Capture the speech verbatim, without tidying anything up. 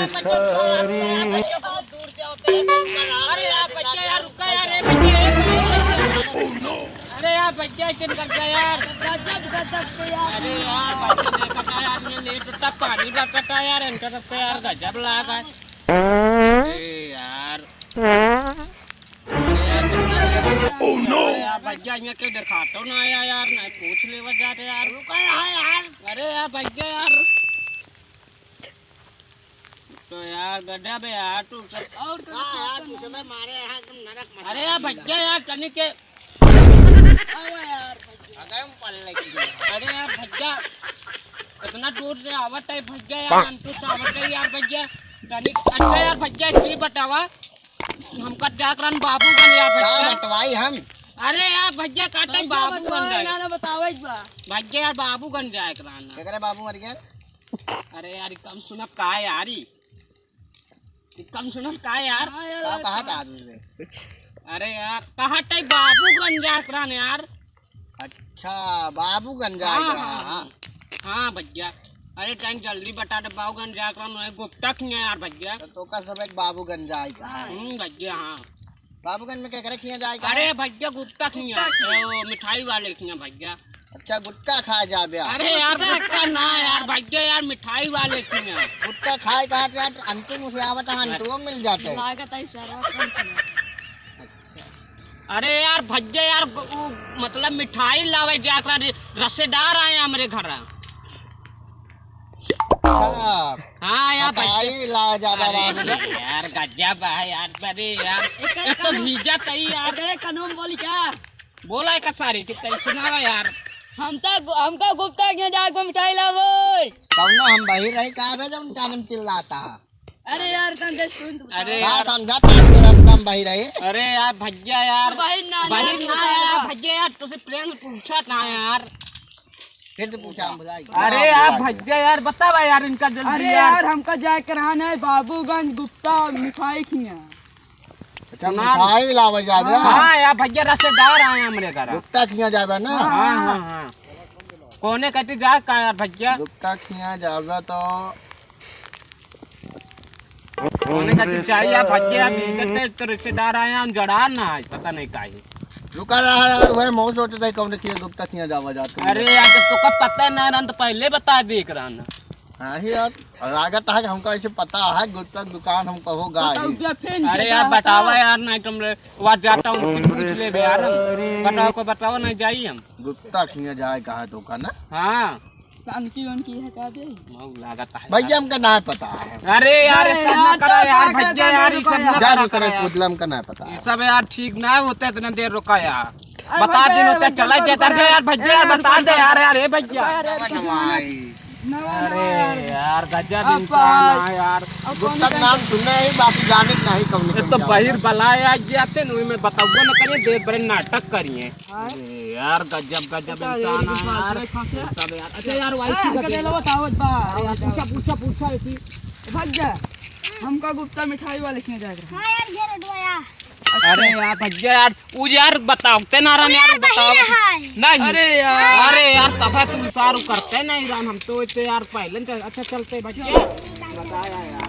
अरे यार, भैया यार, रुका यार, ए भैया, ए भैया। अरे यार, भैया, चिन कर गया यार। गजब, गजब को यार। अरे यार, भैया, देखा था यार, ये लेट उठा, पानी रखा था यार, इनका सबसे यार, गजब लगा। अरे यार। Oh no! अरे यार, भैया, यहाँ के दिखा तो ना आया यार, ना पूछ लेवा जाते यार। रुका है यार। अरे यार, भैया यार। तो यार गजब है यार, तू सब। और कौन हाँ यार, तू सब मारे यहाँ एकदम नरक मचा अरे यार दिया। भैया यार, तनी के। आओ यार। अगर हम पल लगी। अरे यार भैया, इतना दूर से आवत है भैया यार, हम तो आवत है यार भैया। तनी अच्छा यार भैया, एक चीज बतावा, हमका जाकरन बाबूगंज यार का भैया। बतवाई हम? अरे यार भैया, काटे भैया बाबूगंज बतवाई जाए। ना, ना बतावे बा। भैया यार बाबूगंज जाए कराना। केकरे बाबू मर गए? अरे यार, ई कम सुनत का है यार ई? ई कम सुनत का है यार? हाँ यार, का यार, कहा था आदमी में? अरे यार, कहा तई बाबूगंज जात रहन यार। अच्छा, बाबूगंज जात हाँ, रहा, हाँ, हाँ। हाँ। हाँ भैया, अरे टाइम जल्दी बता दे, बाबूगंज जात रहन, वही गुप्ता खिया यार भैया। तो तोका सब एक बाबूगंज जाए का है? हम्म भैया, हाँ। बाबूगंज में केकरे खिया जाए का? अरे भैया, गुप्ता खिया, गुप्ता खिया। ओ, मिठाई वाले खिया भैया। अच्छा, गुटखा खाए जाबे आप? अरे यार, गुटखा ना यार, भैया यार, मिठाई वाले खिया। गुटखा खाए कहा थे यार, अंटू मुझे आवत है, अंटू मिल जाते हैं। लागत है सरवा कौन सी है? अरे यार, भैया यार, उ, मतलब मिठाई लावे जाकरा रे-, रिश्तेदार आए हमरे घर। अच्छा। हाँ यार, बताई भैया। ला ज्यादा अरे बात है। यार, गजब है यार, अरे यार, एकर एक तो कनम, भीजा तई यार। एकरे कनम बोली क्या? बोला एक सारी, कितना सुनावा यार। हम तो, हमका गुप्ता के जाके मिठाई लावे। कौनो हम बहिर रही का बे, जब उनका नाम चिल्लाता है? अरे यार, तन दे सुन तू। अरे का यार। समझा था कि हम कम बहिर रही? अरे यार, भैया यार। तो बहिर ना, बहिर ना ना, यार, ना। भैया यार, तुझसे प्रेम से पूछा था यार। फिर से पूछा, हम भुला गए। अरे यार, भैया यार, बतावा यार इनका जल्दी अरे यार। यार, हमका जाए के रहन है बाबूगंज गुप्ता मिठाई खिया। अच्छा, ना। मिठाई लावे जाबे? हाँ। हाँ यार, भैया रिश्तेदार आए हमरे घर। गुप्ता खिया जाबे ना? हाँ, हाँ, हाँ। कौने कटी जा का यार भैया? गुप्ता खिया जाबे तो कौने कटी चाहिए यार भैया? अभी तक तो रिश्तेदार आए हैं, हम जड़ा ना है, पता नहीं काहे। रुका रहा यार, वही मऊ सोचे थे कौने खिया गुप्ता खिया जावा जात। अरे यार, जब तोका पता है ना रहन तो पहले बता दे एक रहन। हाँ ही यार, लागत है कि हमका ऐसे पता है, गुप्ता दुकान हमका हो गा बताओ ही। क्या फेन अरे के यार, का बतावा बताओ? यार, नहीं तो मैं वहाँ जाता हूँ, उनसे पूछ लेबे यार हम। बताओ को बताओ, नहीं जाई हम। गुप्ता खिया जाए कहा तो का ना? हाँ। शांति उनकी है का बे? मऊ लागत है भैया, यार। हमका ना पता है। अरे यार, अरे ऐसा ना यार, करा तो यार, का भैया करे यार, ये रुको सब ना यार। जा करा, दूसरे करा यार। खुदला हमका ना पता ये है। सब यार ठीक ना होते, इतना देर रुका यार। अरे बता भैया, दिन होते, भैया, चला तो जाता रुको है यार, यार। भैया, अरे बता दे भैया। यार, यार, ए भैया। अरे, अरे, अरे, नवा, नवा यार। अरे यार, गजब अब इंसान है यार। अब गुप्ता कौन नाम सुनना है, बाकी जाने के नहीं कौन ये तो कौन बहिर जाता। बलाए आ जाते न, मैं बताऊंगा ना, करिए, देर बड़े नाटक करिए। हाँ। अरे यार, गजब, गजब बता, इंसान ये है यार। बात है, कहाँ से? सब यार, अच्छा यार, वाई ए, सी का कदे दे। लो, बताओ, बा, अरे यार, बताओ। पूछा, पूछा, पूछा, इसी। भाग जा। हमका गुप्ता मिठाई वाले के यहाँ जाएगा। हाँ यार, घेर उठवाया। अरे यार, भैया यार, उ यार बतावते ना रहन यार, यार, उ बताव-, बहिर है। नहीं। अरे यार। अरे यार, तब तू सारू करते नहीं रहन, हम तो इतने यार पहले न चल-, अच्छा चलते भैया। बताया यार।